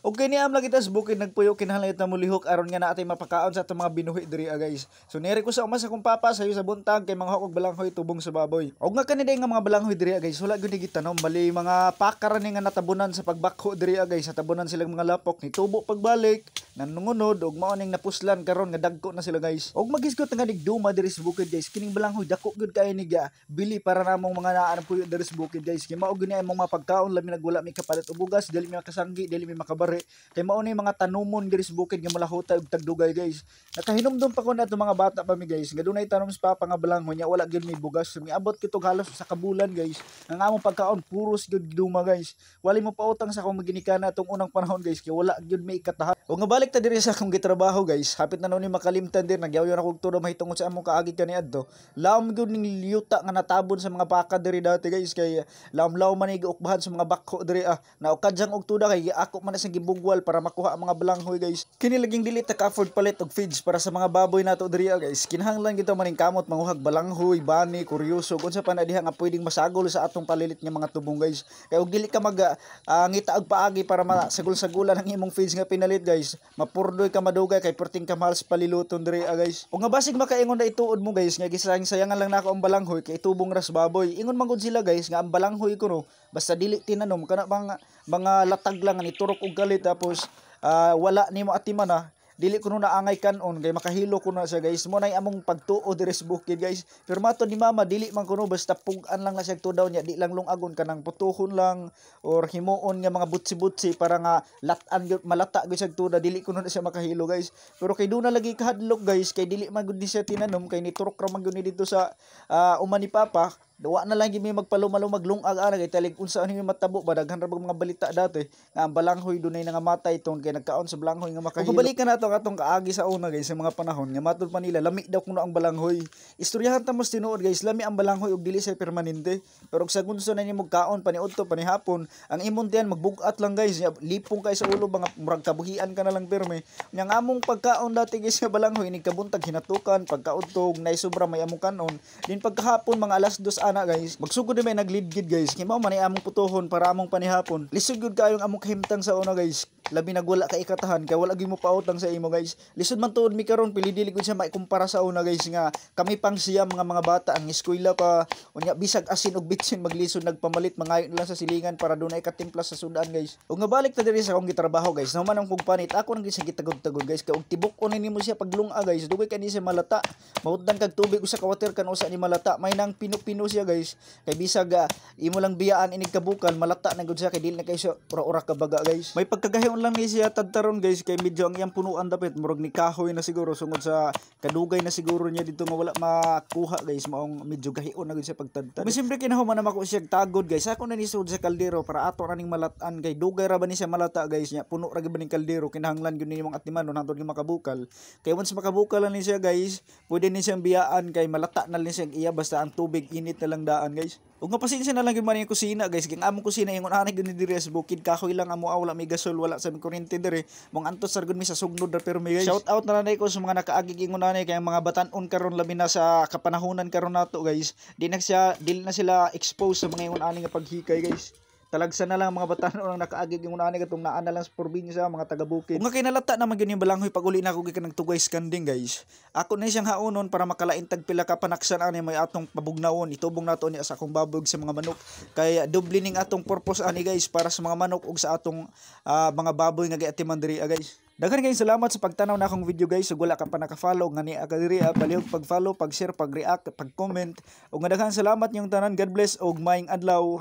Og kini am lagi tas bukid nagpuyo, kinahanglan ta molihok aron nga naa tay mapakaon sa atong mga binuhi diri, guys. So nire ko sa uma sa akong papa sayo sa buntag kay mga og balanghoy tubong sa baboy. Og nga kani nga mga balanghoy diri, guys, wala gyud gitanom, bali mga pakara ni nga natabunan sa pagbakho diri, guys. Natabunan silang mga lapok ni tubo pagbalik nanungunod og mao ning napuslan karon nga dagko na sila, guys. Og magisgot nga nigduma diri sa bukid, guys. Kining balanghoy dako gyud kaayo ni bili para namong mga naa puyo diri sa bukid, guys. Kay mao gyud ni among mga pagkaon, labi nag wala mi kapalit og bugas, dili mi makasanggi, dili mi makabari. Kay mao ni mga tanumon diri sa bukid nga malahutay og tagdugay, guys. Nakahinumdum pa ko na mga bata pa mi, guys, nga dunay tanom sa papa nga balanghoy nya wala gyud mi bugas. So, miabot kitog halos sa kabulan, guys. Ang among pagkaon puros gyud duma, guys. Wali mo pautang sa akong maginikana atong unang panahon, guys, kay wala gyud mi ikataha. Og nga balik ta diri sa akong gitrabaho, guys. Hapit na ni makalimtan din nagyawyo na kog tulo mahitungod sa among kaagi kaniadto. Laom gyud ning yuta nga natabon sa mga baka diri dati, guys, kay laom-laom man ni giukbahan sa mga bakho diri ah. Naukadyang og tuda kay ako man na siyang gibugwal para makuha ang mga balanghoy, guys. Kini laging dili ta ka-afford palit og feeds para sa mga baboy nato diri, guys. Kinahanglan gito maning kamot manguhag balanghoy, bani, kuryoso, unsa pa na diha nga pwedeng masagol sa atong palilit nga mga tubong, guys. Kay og dili ka mag ngita og paagi para masagol-sagulan ang imong feeds nga pinalit, guys, mapurdoy ka madugay kay perting kamahal sa paliluton diri, guys. Og nga basig makaingon na ituod mo, guys, nga gisayang-sayangan lang nako ang balanghoy kay itubong ras baboy. Ingon man gud sila, guys, nga ang balanghoy kuno basta dili tinanom kana bang mga latag lang nga niturok og kalit tapos wala nimo atiman na dili kuno na angay kanon kay makahilo kuno siya, guys. Mo nay among pagtuo diri sa bukid, guys. Pero mato ni mama, dili man kuno basta pug-an lang na siya tudaw niya, di lang lungagon, kanang putuhon lang or himuon nga mga butsi-butsi para nga lat-an gyud malata gyud siya tuda, dili kuno na siya makahilo, guys. Pero kay duna lagi kahadlok, guys, kay dili man gud ni siya tinanom kay niturok ra man gyud ni dito sa uma ni papa. Duwa na lang gyud mi magpaluma-lumag lungag ana kay talig unsa ani matabo ba, daghan ra bag mga balita dati nga ang balanghoy dunay nangamatay tungod kay nagkaon sa balanghoy nga makahilo. Ug balikan nato ang atong kaagi sa una, guys, sa mga panahon nga matud pa nila lami daw kuno ang balanghoy. Istoryahan ta mos tinuod, guys, lami ang balanghoy ug dili siya permanente. Pero og sa gunso na nimo kaon paniudto panihapon, ang imong tiyan magbugat lang, guys. Nya, lipong kay sa ulo ba nga murag kabuhian ka na lang pirmi. Nya ang among pagkaon dati, guys, nga balanghoy inig kabuntag hinatukan, pagkaudtog nay sobra may among kanon. Din pagkahapon mga alas 2 ana, guys, magsugod may naglidgid, guys. Kay mao man ay among putuhon para among panihapon. Lisod gyud kaayong among kahimtang sa una, guys. Labi nag wala ka ikatahan kay wala gyud mo pautang sa imo, guys. Lisod man tuod mi karon, pili dili gud siya maikumpara sa una, guys, nga kami pang siya mga bata ang eskwela pa unya bisag asin og bitsin maglisod nagpamalit, mangayo na lang sa silingan para dunay katimpla sa sudan, guys. Ug nga balik ta diri sa akong gitrabaho, guys. Nahuman ang kog panit, ako nang gisa gitagod-tagod, guys, kay og tibok ko nimo siya paglunga, guys, dugay kani siya malata. Mahutdan kag tubig usa ka water kan usa ni malata. May nang pino-pino siya, guys, kay bisag imo lang biyaan inig kabukan malata na gud siya kay dili na kay siya ura-ura ka baga, guys. May pagkagahion lang ni siya tadtaron, guys, kay medyo ang iyang punuan dapit murag ni kahoy na siguro sungod sa kadugay na siguro niya dito nga wala makuha, guys, maong medyo gahion na gud siya pagtadtad. Pero siyempre kinahuman na mako siya tagod, guys. Ako na ni sud sa kaldero para ato ra ning malatan kay dugay ra ba ni siya malata, guys, nya puno ra gyud ba ning kaldero, kinahanglan gyud nimong atiman hangtod gyud makabukal. Kay once makabukal na ni siya, guys, pwede ni siyang biyaan kay malata na lang siya iya basta ang tubig init na lang daan, guys. Ug nga pasensya na lang gyud man yung kusina, guys. Kay ang among kusina ingon ani gyud ni diri sa bukid, kahoy lang amo, wala may gasol, wala sa kuryente diri. Mong antos ra gyud mi sa sugnod ra pero mi, guys. Shout out na lang ko sa mga nakaagig ingon ani kay ang mga batan-on karon labi na sa kapanahonan karon nato, guys. Di na sila exposed sa mga ingon ani nga paghikay, guys. Talagsa na lang ang mga batan-on ang nakaagig ingon ani katong naa na lang sa probinsya, mga taga bukid. Ug nga kinalata naman gyud yung balanghoy pag uli na ako gikan nagtugay kanding, guys. Ako na siyang haonon para makalain tag pila ka panaksan ani may atong pabugnawon, itubong nato ni sa akong baboy sa mga manok. Kay doble ning atong purpose ani, guys, para sa mga manok ug sa atong mga baboy nga giatiman diri, guys. Daghan kayong salamat sa pagtanaw na akong video, guys. Ug wala ka pa naka-follow nga ni ka diri, palihog pag-follow, pag-share, pag-react, pag-comment. Ug nga daghan salamat niyong tanan. God bless ug maayong adlaw.